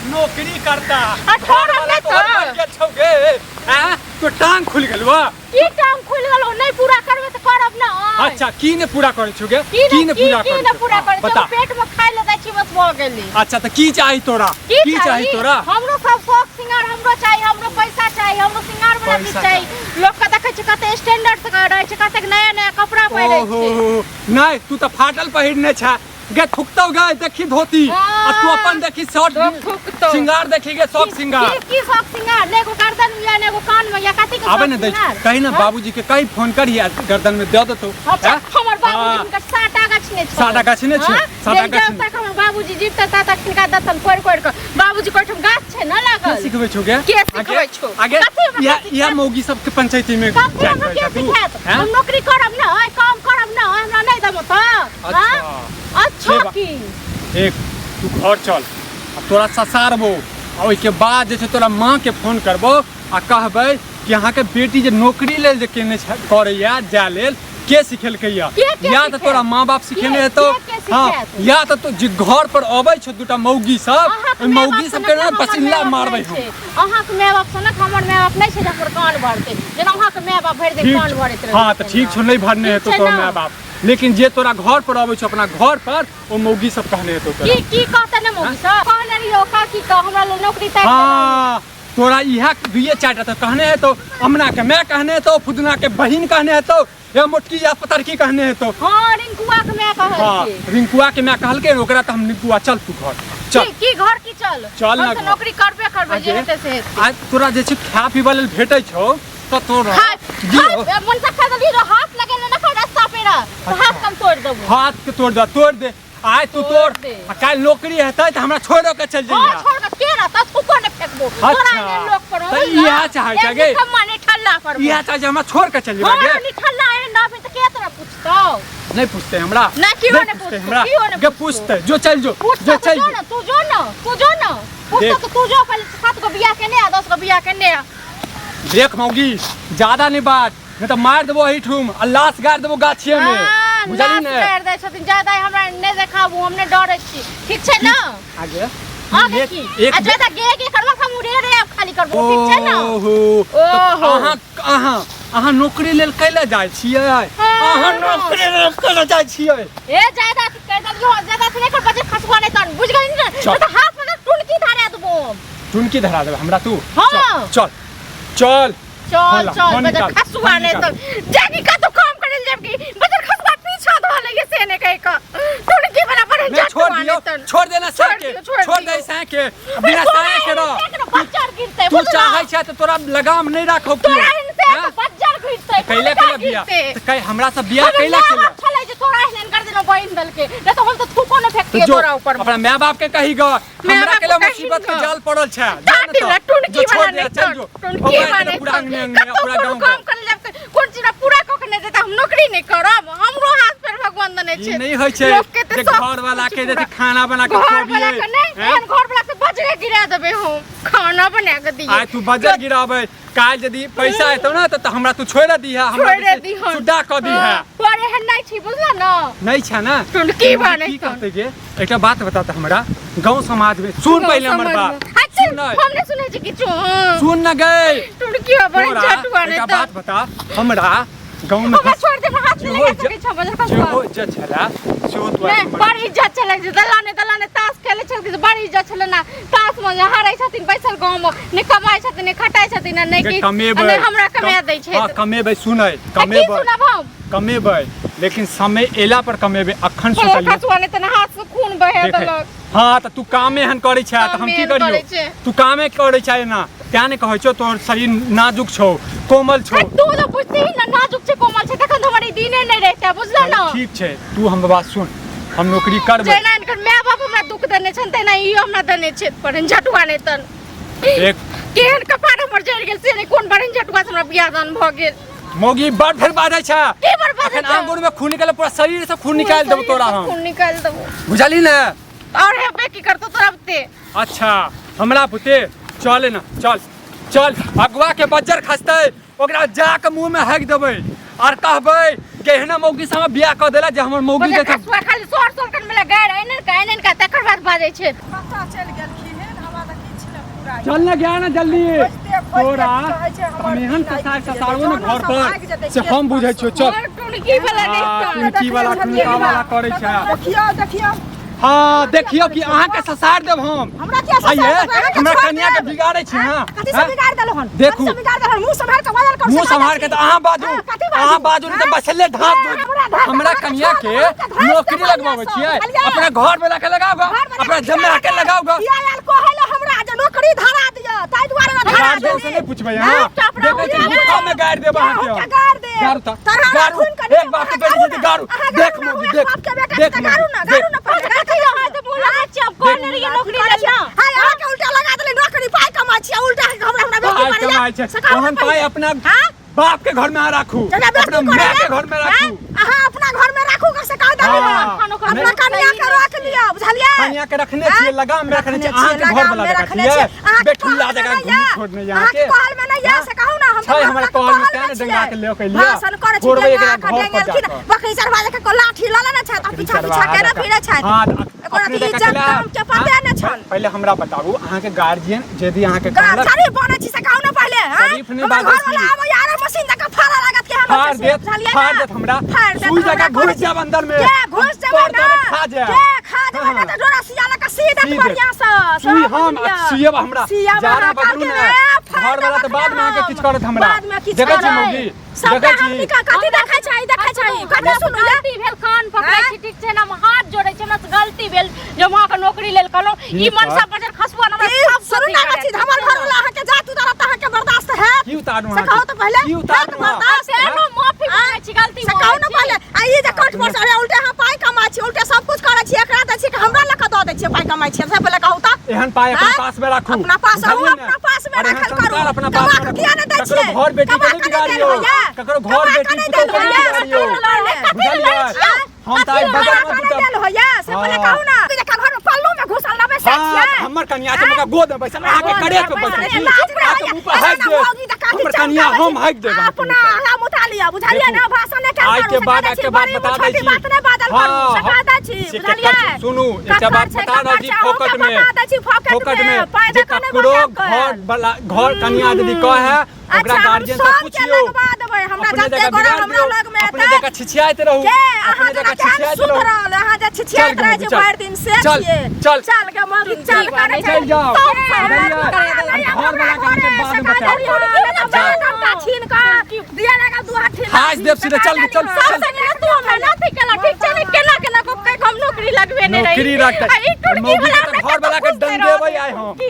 नौकरी करता। आ छोड़ घरवाला नहि तोहर तऽ। मरि गेल छौ गे। आँय, तोर टांग खुलि गेल बा। की टांग खुलि गेलौ? नहि पूरा करबै तऽ करब ने। अच्छा, की ने पूरा करै छौ गे? की की ने पूरा की करै ने छौ? पूरा हाँ, करै छौ? बता। पेट में खाइ लए दै छी, बस भऽ गेली। अच्छा, तऽ की चाही तोरा? की की चाही तोरा? हमरो सब शौक सिंगार हमरो चाही, हमरो पैसा चाही, हमरो सिंगार वाला चीज पैसा चाही। लोक के देखै छी कते स्टैंडर्ड से रहै छै, कतेक नया नया कपड़ा पहिरै ओहो छै। नहि, तू तऽ फाटल पहिरने छै गे। थुकतौ गे, देखी धोती आ तू अपन देखी शर्ट। तो थुकतौ। सिंगार देखी गे, शौक सिंगार। की की शौक सिंगार? ने एगो गर्दन में या ने एगो कान में या कथी के आबे शौक ने दै सिंगार? कही ने। हाँ? बाबूजी के कही फोन करी आ गर्दन में दे देतौ। अच्छा। हैं? हमर बाबूजी हाँ। हुनकर साटा गाछ ने छै। साटा गाछ ने छै, हाँ? साटा जे गाछ जब ने। तक हमर बाबूजी जीवतै ता तक हिनका दतन कोरि कोरि कऽ। बाबूजी के ओहिठाम गाछ छै ने लागल। के सिखबै छौ गे? के आगे- सिखबै छौ? आगे कथी हमरा इएह सिखायत? इएह मौगी सबके पंचायती में कथी जाइत हमरा रहै के छै तू? सिखायत? हैं? हम नौकरी करब ने, काम करब ने, हमरा नहि देबो तऽ? अच्छा। हाँ? अच्छा। से की? एक तू घर चल आ तोरा ससारबो आ ओहिके बाद जे छै तोरा माँके फोन करबो आ कहबै कि अहाँके बेटी जे नौकरी लेल जे केने छै करैया जाय लेल, के सिखेलकैया? के के या तऽ सिखेल? तोरा माँ बाप सिखेने हेतौ। के हाँ सिखायत? या तऽ तो जे घर पर अबै छौ दूटा मौगी सब, अहाँके ओहि माय बाप मौगी सबके सनक ने हमर पसिल्ला माय बाप मारबै नहि हम। छै। अहाँके माय बाप सनक हमर माय बाप नहि छै जे हमर कान भरतै, जेना अहाँके माय बाप भरि दिन ठीक कान छौ। भरैत रहै। हाँ, तऽ ठीक छौ, नहि भरने ठीक हेतौ छै तोर ने? माय बाप, लेकिन जे तोरा घर पर अबै छौ अपना घर पर, ओ मौगी सब कहने हेतौ तोरा। की की कहते ने मौगी सब? कहने रहियो काकी के हमरा लेल नौकरी ताकि देलहुँ। हाँ, तोरा इएह दुइये चारिटा तऽ कहने हेतौ। अमना के माय कहने हेतौ, फुदना के बहिन कहने हेतौ, या मोटकी या पतरकी कहने हेतौ। हाँ, रिंकुआ के माय कहलकै। हाँ, रिंकुआ के माय कहलकै ओकरा तऽ हम रिंकुआ। चल तू घर चल। की की घर की चल? चल हम ना तऽ घर। नौकरी करबे करबै, जे आगे। हेतै से हेतै। आ तोरा जे छै खाय पीबऽ लेल भेटै छौ तऽ तोरा खाय दियौ। खाय मन से खा देली रो, हाथ लगेले ना खा रास्ता पे रह तो हाथ कम तोड़ देबो। हाथ के तोड़ दे, तोड़ दे आइ तू। तोड़ तोड़ दे। आ काल्हि नौकरी हेतै तऽ हमरा छोड़ो के चलि हाँ, जइहे। छोड़ के के रहता? थूको ने फेंकबो अच्छा। तोरा एहन लोक पर। तऽ इएह चाहै छै गे। माने ठल्ला पर इएह चाहै छै हमरा छोड़ के चलि जेबै हाँ। गे। निठल्ला एहन रहबे तऽ के तोरा पूछतौ? नहि पूछतै हमरा? नहि, केओ नहि नहि पूछतै पूछतौ, हमरा। केओ नहि गे पूछतौ। पूछतै, जो चलि जो। पूछतौ जो तऽ चलि जो जो। ने, तू जो ने, तू जो ने। पूछतौ देख। तऽ तू जो पहिले, सात गो बियाह केने आ, 10 गो बियाह केने आ। देख मौगी, ज्यादा नहीं बात, नहीं तो मार देबो एहिठुम आ लाश गाड़ देबो गाछिए में। हाँ, बुझलही लाश ने? गाड़ि दै छथिन। ज्यादा हमरा नहि देखाबू, हम नहि डरै छी, ठीक छै ने? आगे आगे एक की? एक आ ज्यादा गे गे करबो हम उड़े रे आब खाली करबो, ठीक छै ने? ओहो, तऽ ओहो। अहाँ अहाँ अहाँ नौकरी लेल कैला जाइ छियै? अहाँ नौकरी लेल कैला जाइ छियै? ए, ज्यादा अथी कहि देलियौ, ज्यादा अथी नहि कर, बजे खसबो नहि तहन, बुझि गेलही ने? चल। नहि तऽ हाथ मे टुनकी धरा देबो हम। टुनकी धरा देबै हमरा तू? हाँ। चल चल चल। ला, चल फोन बजर निकाल, खसुआ फोन नहीं निकाल। तो जाकि कतौ काम करे ले जाबकी, बजर खसुआ पीछा धो लगे से ने कहि क टुनकी वाला पर। नहीं, छोड़ दियो, छोड़ देना छोड़ साय के। दियौ, छोड़ छोड़ दे दियौ। साय के, बिना साय के रह। बज्जर गिरते। तू चाहै छै तऽ तोरा लगाम नहीं राखो कियो। तोरा एहन से हैं? तो बज्जर गिरते। कैला कैला बियाह तऽ कहि हमरा से बियाह कैला केला? छलै जे तोरा एहन कर देलौ बहिन दलके, नहीं तो हम तो थूको न तऽ फेकतियै जो तोरा ऊपर में। अपना माय बाप के कही ग, हमरा बाप के लिए के कही मुसीबत के ग। जाल पड़ल छै। जा ने टाटी तऽ, ला टुनकी जो छोड़ वाला दे नहीं। चल जो। टुनकी भगवान वाला के नहीं। पूरा अंगने अंगने कतौ पूरा कोनो गाँव काम करे जाब तऽ कोन चीज पूरा कऽ के नहि देता? हम नौकरी नहि करब? हमरो हाथ पैर भगवान देने ई छै। नहीं होइ छै लोक के तऽ जे सब घर वाला के जे पूरा। छै खाना बना के घर वाला खुआबियै, के नहि। हैं? एहन घर वाला के बजरे गिरा देबै हम, खाना बना के दियै। आइ तू बजर गिराबै, काल्हि यदि पैसा एतौ ने तऽ हमरा तू छोड़ि दीहे, हमरा छोड़ि जे छै दीहन। सुड्डा कऽ दीहे। हाँ, तोर एहन नहि छी, बुझल ने? नहि छै ने? टुनकी तू बनै की छौ। कहतै गे? एकटा बात बता तऽ हमरा, गाँव समाज में सुन पहिले हमर बात। अच्छा। सुन नै। हम नहि सुनै छी किछु, हाँ। सुन न गे। टुनकी बनै तोरा झटुआ नहि एकटा तऽ बात बता, हमरा गाँव में हमरा छोड़ दे, हमरा हाथ जेहो नहि लगा इज्जत- सकै छौ बजर जेहो खसुआ। इज्जत छला सेहो तू नहि आइ बड़ इज्जत छलै जे दलाने दलाने ताश खेलै छलखिन, बड़ इज्जत छलै ने। ताश मे जे हारै छथिन बैसल गाँव मे, नहि कमाइ छथिन, नहि खटाइ छथिन आ नहि जे किछु, आ कमेबै नहि हमरा कमा दै छै। हाँ, कमेबै, सुनै आ की कमेबै। सुनब हम? कमेबै, लेकिन समय एला पर कमेबै। अखन बजर सोचलियै खसुआ नहि तऽ हाथ से खून बहा देखै। देलक। हाँ, तऽ तू कामे एहन करै छै तऽ हम कामे की एहन करियौ? करै छै। तू कामे करै छै एना, तें ने कहै छौ तोहर शरीर नाजुक छौ, कोमल छौ। आ तू तो बुझती ना नाजुक छै, कोमल छै, तखन तऽ हमर ई दिने नहि रहितै, बुझल ने? ठीक छै, तू हमर बात सुन, हम नौकरी करबै। जेना हिनकर माय बाप हमरा दुख देने छनि तेना इहो हमरा देने छै बड़न झटुआ नहि तन। एक केहन कपार हमर जरि गेल से नहि, कोन बड़न झटुआ से हमरा बियाह दान भऽ गेल। मौगी बड़ फेर बाजै छै। की बड़ बाजै अखन छै? आंगुर में खून निकल, पूरा शरीर से खून निकालि देबो तोरा हम। खून निकालि देबो। बुझली ने? और हेबे की करतो तोरा बुते? अच्छा, हमरा बुते चल ने, चल चल। अगुआ के बज्जर खसतै, ओकरा जा के मुंह में हगि देबै आर कहबै कि एहना मौगी से हमरा बियाह कऽ देला जे हमर मौगी बजर जे छै- खसुआ खाली सोर सोर कर मिला गारि एनन का एनन का, तकर बाद बाजै छै। कतऽ चलि गेलखिन हन? हम हमरा तऽ किछु नहि पूरा चल ना गया ना जल्दी। खोजते खोजते तोरा की कहै छै हमर हम एहन दिन ससार आबि जेतै, ससारबो ने जनो घर सब पर भागि जेतै से खेत हम बुझै परसँ। छियौ। चल। और टुनकी वाला आ, नहीं। टुनकी वाला टुनका वाला करै छै। देखियौ देखियौ। हाँ, देखियौ कि अहाँके ससार देब हम। हमरा किया ससार आइये, देबै? अहाँके हमरा छोड़ कनिया के देब। बिगाड़ै छी अहाँ? कथी से हैं? बिगाड़ देलहुँ हन? देखू। कथी से बिगाड़ देलहुँ? मुँह सम्हार के बाजल करू। मुंह से सम्हार के तऽ अहाँ बाजू। हाँ, कथी बाजू? अहाँ बाजू नहि तऽ हाँ? बसले ढाप ए, हमरा दू। ढाप हमरा देब, कनिया हमरा के ढाप देब, नौकरी लगवाबै छियै। बुझलियै? अपना घर में लाके लगाओ, घर में अपना लाके जमा के लगाओ। किया आयल कहै लए हमरा जे नौकरी धरा दिअ, ताहि दुआरे ने धरा गार्जियन से देली। नहीं पूछबै अहाँ। हाँ, देखै छी गुस्सा में गारि देब क्या अहाँके। हुनका गारि देब? गारू तऽ तरहा गारू। खून के एक बाप के बेटी छी तऽ गारू। अहाँ देख गारू ना, मौगी, उएह देख। बाप के बेटा छी देख तऽ गारू मौगी, ना, देख। गारू ना पहिले, गारू कथी अहाँ तऽ बोला छी, हम कहने रहियै नौकरी लेल ना। हाय, अहाँके उल्टा लगा देली नौकरी। पाइ कमाइ छी, उल्टा हमरा हमरा बेटी पाइ बनैया। कमाइ छै से कहू तहन ने पाइ पहिले। अपना हाँ? बाप के घर में अहाँ राखू, जकरा बेटी अपना करैया, माय के घर में राखू। हैं? अहाँ अपना घर में राखू से कह देली। हाँ। अपना नहीं। कनिया के रख लिअ, बुझलियै? कनिया के रखने छियै, लगाम में रखने छियै। रखने अहाँके छियै, घर वाला लगाम में जकाँ रखने छियै छियै। अहाँके बेठुल्ला कहल में जकाँ नहि घूम यऽ। छोड़ने अहाँके अहाँके कहल में नहि यऽ, से कहू ना। हम छै तऽ हमरा अहाँके कहल में, कहल तें ने में डंगा के छियै। लऽ के लिअ। भाषण करै छी, छोड़बै डेंगा एकरा के घर पर डेंगेलखिन। जाकऽ। बकरी चरवा जकाँ लाठी लऽ लेने छथि आ पीछा पीछा केने फिरै छथि। हाँ, एको अपने रति जकाँ इज्जत चला। नाम के पते हाँ? नहि छनि। पहिले हमरा बताबू, अहाँके गार्जियन यदि अहाँके कहलक शरीफ बनै छी से कहू ने पहिले। हाँ? शरीफ नहि हमर बाजै घरवला छी। आबै आरो मशीन दऽ कऽ फाड़ऽ लागत केहन होइ फाड़ छै से, देत, बुझलियै फाड़ ने? देत हमरा। फाड़ देत सुई हमरा, जकाँ करै घुसि छी। जायब अंदर में। के घुसि जेबै तोड़ ने? तोड़ खा जायब। के खा जेबै ने? हाँ। तऽ डोरा सिया लऽ कऽ सी देत सी देत। बढ़िआँ सँ। सुई सब हम बुझलियै। सियब हमरा। सियब जाड़ा अहाँ बदलू कहलकै ने। ने, फाड़ घरवला देब तऽ बाद में अहाँके हम। किछु करत हमरा। बाद में किछु देखै छी करत। मौगी, सबटा देखै छी। हमनी के कथी देखै छै, देखै छै, कथी सुनू ये? गलती भेल, कान पकड़ै आँय? छी, ठीक छै ने? हम हाथ जोड़ै छी, हमरा से गलती भेल जे हम अहाँके नौकरी लेल कहलहुँ। ई ठीक मनसा है। बजर खसुआ ने हमरा ई सब सुनू अथी ने करैत चीज, हमर घरवला अहाँके जात उतारत तऽ अहाँके बर्दाश्त हैत? की उतारू से अहाँके? कहू तऽ पहिले। की उतारू हैत अहाँ? बर्दाश्त? तेहनो माफी मांगै छी, गलती से कहू मांगै ने छी। पहिले। आ ई जे कठ पर से, अरे उल्टे अहाँ पाइ कमाइ छी, उल्टे सब कुछ करै छी, एकरा दै छी कि हमरा लऽ कऽ दऽ दै छियै? पाइ कमाइ छियै से पहिले कहू तऽ। एहन पाइ अपना आँय? पास में राखू, अपना पास बुझलियै अहूँ ने? अपना पास में और एहन राखल करू। संस्कार अपना कमा पास में कऽ राखू। किया नहि दै ककरो छियै? घर बेटी कमा के नहि कऽ नहि देल बिगाड़ियौ, होइया? ककरो घर कमा बेटी कऽ नहि पुतोह देल के नहि होइया? बिगाड़ियौ, कथी लए बुझलियै? छियै? हम तऽ आइ कथी बगल लए में कऽ नहि दूटा देल होइया से पहिले हाँ। कहू ने। जखन घर में पल्लू में घुसल रहबै से हाँ, छियै? हमर कनिया छै, हुनका गोद में बैसल, अहाँके गोद करेज में पर बैसल बैसल छी। लाज नहि अहाँके होइया। मुँह पर हाकि एना देत। मौगी तऽ काफी हमर कनिया चमकाबै हम छै। हाकि देब अहाँके अपना मुँह पर। आगाँ उठा लिअ, बुझलियै ने? देखू, भाषण नहि कयल आइ करू के से बाद कह दै आइ छी। के बाद बड़ी बता दै छोटी छी। बात नहि बाजल करू हाँ, से कह दै छी, से बुझलियै? ककर सुनू, एकटा ककर बात छै, बता रहल ककर छी छै, अहूँके फोकट में। बता दै छी फोकट फोकट में में पाइ जे दऽ कऽ नहि ककरो बचाएब घर कयल। वाला घर कनिया यदि कहै, ओकरा अच्छा, हम गार्जियन से सबके पूछियौ। लगवा देबै। हमरा अपने जते जकाँ गोरा बिगाड़ हमरा दियौ, लगमे अपने एतै। जकाँ छिछियाइत रहू, के अहाँ अपने जेना जकाँ केहन छिछियाइत रहू। सुधरल अहाँ जे छिछियाइत चल रहै गे छी मौगी, चल। भरि दिन से चल, छियै। चल। चल गे मौगी, चल करै छै। चलि जाउ। सब बुझलियै? घर वाला के अहाँके बाद में बतायब। छीन कऽ दिया लागल दू हाथ। हाथ देब सीधे, चल गे, चल, सब चल। संगे ने तू हमरा नथी केला, ठीक छै ने? केना केना कऽ हम नौकरी लगबेने रही। नौकरी रखतै। आ ई टुटकी मौगी वाला के तऽ हमरा घर वाला के कतऽ डंगेबै आइ हम। की